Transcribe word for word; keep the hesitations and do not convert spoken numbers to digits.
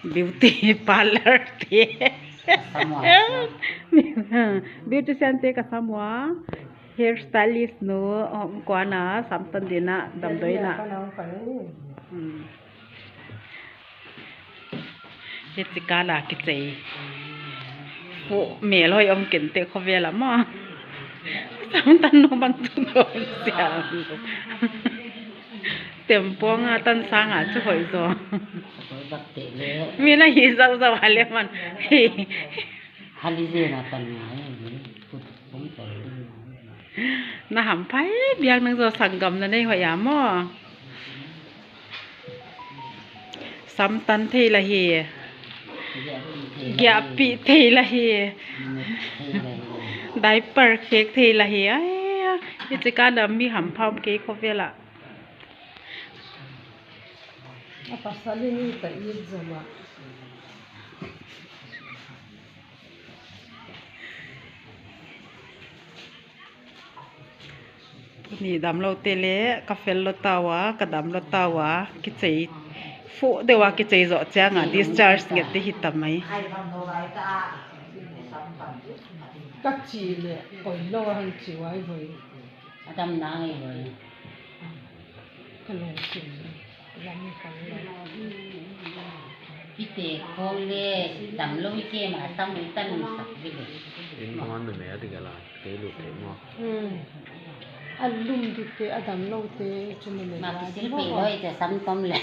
Beauty parlor te. Beautician te ka sam ua. Hair stylist nu, om kuana, samtan dina, damdoina. Hmm. Hi ci kana kicei. Fu mel hoi om kente khovela maw. Samtan nu bang tu dong siam. Tempuanga tan sanga cu hoih zaw. Mi na hi zauh zauh a le man. Hali zena tan ngai. Na hamphai biak nang zaw sanggam na nei hoih a maw. Samtan thei la hi. Giahpih thei la hi. Diaper khek thei la hi. Ai, hi ci kana mi hampha om kei khovela. A pasal in i ta it zama. Ni damlo te le ka fel lo tawa, ka damlo tawa, kicei fuh deuh a kicei zawh cianga discharge nget te hi ta mai. Ka ci le koi lo a hang ci wai voi. A dam nang i voi. Ka lungsim. Kite khong le dam lo i ke ma sam i tan sak bi le. In khong an na me a di gala te lu te mo. Hmm. A lum di te a dam lo te chu me me. Ma kisil pe lo i te sam tom le.